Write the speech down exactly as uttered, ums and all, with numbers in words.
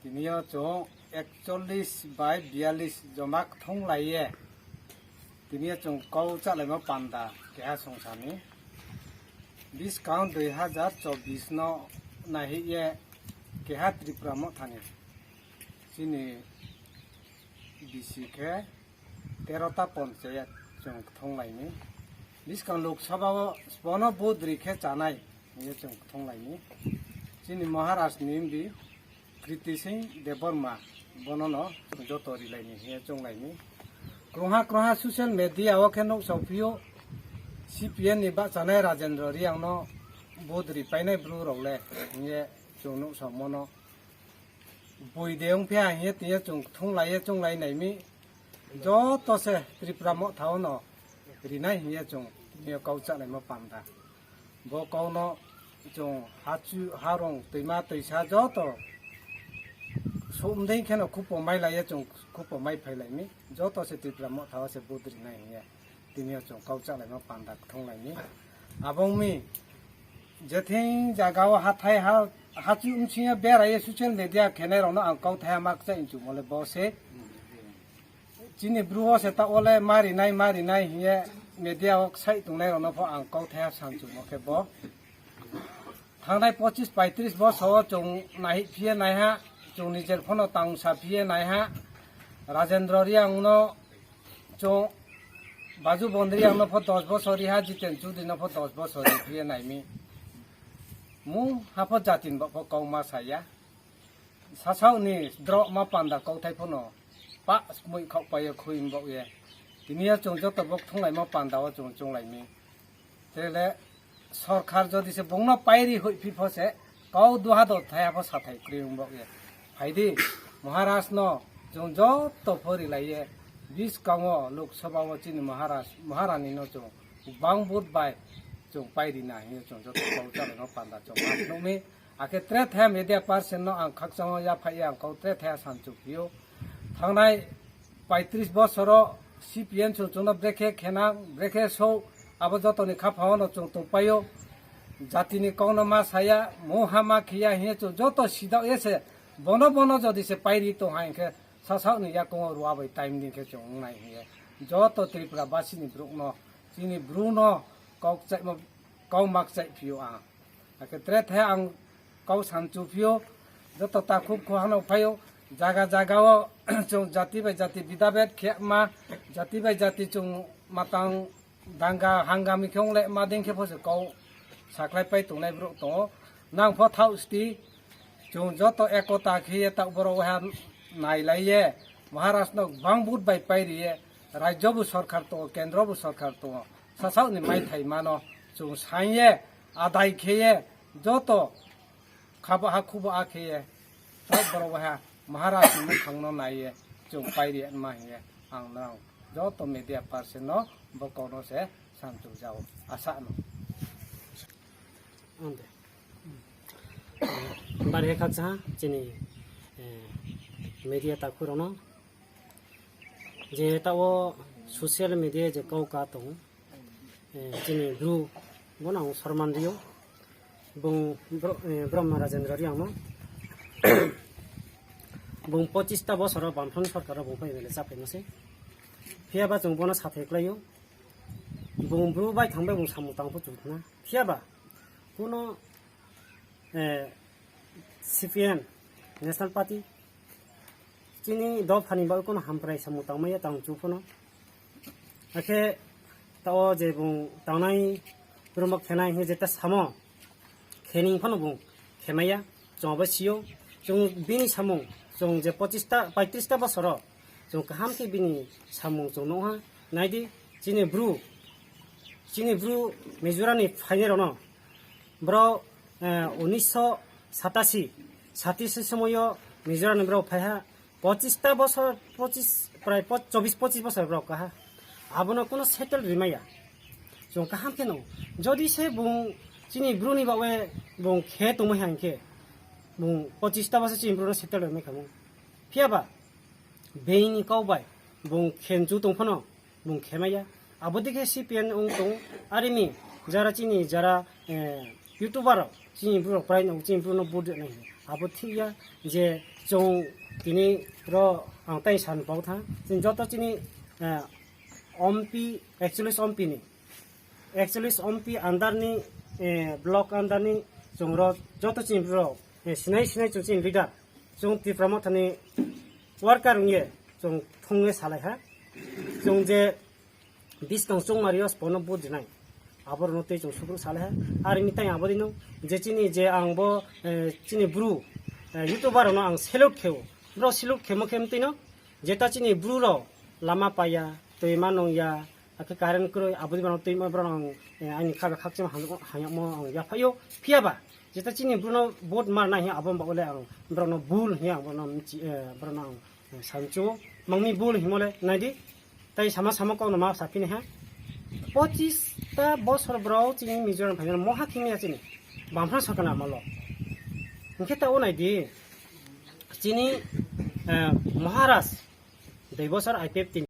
Tini o chwng ekchollis bai biyallis joma kthung lai ye. Tini o chwng kau chalaima panda keha songsa ni. Biskang dui hazar chobbish no nahi ye keha Tripura Motha ni. Chini bisi khe tero ta ponchayat chwng kthung lai ni. Biskang Lok Sabha o bono budri khe chanai. Hiye chwng kthung lai ni. Chini Maharaj ni wngdi Kriti Singh Debbarma, bono no joto rilai ni hiye chwng lai ni. Krungha krungha social media o khe nuk saw phio C P M ni bachanai Rajendra Reang no vote ri painai bru rok le hiye chwng nuk saw mono. Bui de wng phia hiye tiye chwng kthung lai ye chwng lai nai mi. Joto se Tripura Motha o no rinai hiye chwng hiye kau chalaima panda. Bo kau no chwng hachu, harong, twima, twisa joto sumdeng kheno khupo mai lai ye chwng khupo mai phai lai mi. Joto se Tripura Motha o se vote rinai hiye. Tini o chwng kau chalaima panda kthung lai ni. Abo wng mi jething jaga o hathai ha, hachu wng sing ye berai ye social media khenai rok no ang kau thai ma kchai hinchu mo le bo se. Chini bru o se ta o le mari nai, mari nai hiye media o sai tongnai rok no pho ang kau thai ha sanchu mo khe bo. Thangnai pochis paitris bosor o chwng nahi phiye naiha, chwng nijer phano tangsa phiye naiha. Rajendra Reang no chwng Baju Bondri ang no pho dos bosor riha, Jiten Chudri no pho dos bosor ri phiye naimi. Mung hapho jatin bo pho kau ma saya. Sasao ni drok ma panda kau thai phano pa smui khok pa ye khui mbok ye. Tini ya chwng joto bok thung lai ma panda o chwng chwng lai mi. Tele sorkar jodi se bungno pairi hoi phi pho se kau duha do thaya pho sathai kwrwi wng bok ye. Phaidi Maharaj no chwng joto phori lai ye biskango Lok Sabha o chini Maharaj, Maharani no chwng bang vote bai chwng pairi na hiyo chwng joto kau chalo no panda chwng ma nukmi. Akhe tre thaya media person no ang khakchang ya phai ang kau tre thaya sanchuk hiyo. Thangnai paitris bosoro C P M chwng chwngno brekhe khenang, brekhe sou, abo jotoni khaphangno chwng tongpaio. Jatini kokno ma saya, mungha ma khiya hiye chwng joto sidao ese, bono bono jodi se pairi tong hai khe, sasaoni yakungo ruwa bai time din khe chwng wngnai hiye. Joto Tripura basini brukno, chini bruno kok chaimo, kok mak chai phio ang. Hakhe tre the ang kau sanchu phio, joto takhuk kho hano phaio, jaga jaga o chwng jati bai jati bidabet khe ma, jati bai jati chwng matang danga hangami khe wng le ma ding khe pho se kau saklai pai tongnai borok tongo. Nang pho thao sti, chwng joto ekota khe ye ta borok ha nai lai ye, Maharaj no bang vote bai pai ri ye, rajyo bo sorkar tongo, kendro bo sorkar tongo, sasao ni mai thai mano chwng sai ye, adai khe ye, joto khabo ha khubo a khe ye, tok borok ha Maharaj ni mukhang no nai ye, chwng pai ri ma hiye, ang nang joto media person no bo kono se sanchuk jao, asa no. Ang de. Bari kha cha chini, eh, media takhuk rok no. Je ta o social media je kau ka tongo, eh, chini bru bono ang sorman rio. Bung bro-, eh, Brahma Rajendra Reang no. Bung pochis ta bosoro Bamphron sorkar o bung pai bele chapai mase. Phiya ba chwng bono sathai klaio. Bung bru bai thang bai bung samung tang pho chukna. Phiya ba kuno, eh, C P M National Party chini dophani bagwi kono hamprai samung tangmaya tang chu phano. Akhe tao je bung tangnai, rumok khenai hinwi jeta samo, khening phano bung khemaya, chwng abo sio, chwng bini samung, chwng je pochista, paitris ta bosoro, chwng kaham khe bini samung chwng nukha, naidi, chini bru, chini bru Mizoram ni phainai rokno, borok, eh, unisho satasi, satasi somoyo Mizoram ni borok phaiha, pochista bosor, pochis, prai po-, chobis pochis bosor borok kaha. Abono kuno settle rimaya. Chwng kaham khe no. Jodi se bung chini bru ni bawe bung khe tongmai hang khe, bung pochista bosor chini bru no settle rimai khamu. Phiya ba, being ni kau bai, bung khenchu tong phano, bung khemaya. Abo dikhe C P M wng tong, arimi, jara chini, jara, eh, YouTuber rok, chini bru rok prai no, chini bru no vote nai. Abo thik ya je chwng tini ro ang tai san pok tha. Chini joto chini, eh, ompi, actually ompi ni. Actually ompi under ni, eh, block under ni chwng ro joto chini bro, eh, sinai sinai chwng chini leader. Chwng Tipra Motha ni worker wngye chwng thungwi salai ha. Chwng je biskang chwng mario spono vote dinai. Aborno tei chwng sukru salai ha. Ar ini tai abodino je chini je ang bo, eh, chini bru, eh, YouTuber no ang salute kheo. Bro salute khemo khem tino. Jeta chini bru ro lama paya, twi manung ya, akhe current kroi, aboni borok twi ma borok ang, eh, ani kha khakchang hayakmo ang yaphaio. Phiya ba jeta chini bru no vote mar nai abo ba ole ang borok no bul hiya ang borok no michi, eh, borok no ang, eh, sancho mangni bul himole naidi. Tai sama sama kok no ma sapini ha. Pochis ta bosor bro chini Mizoram phaina moha khimi ya chini. Bamphang sakana malo. Hingke ta o naidi. Chini, eh, Maharaj dui bosor I P F T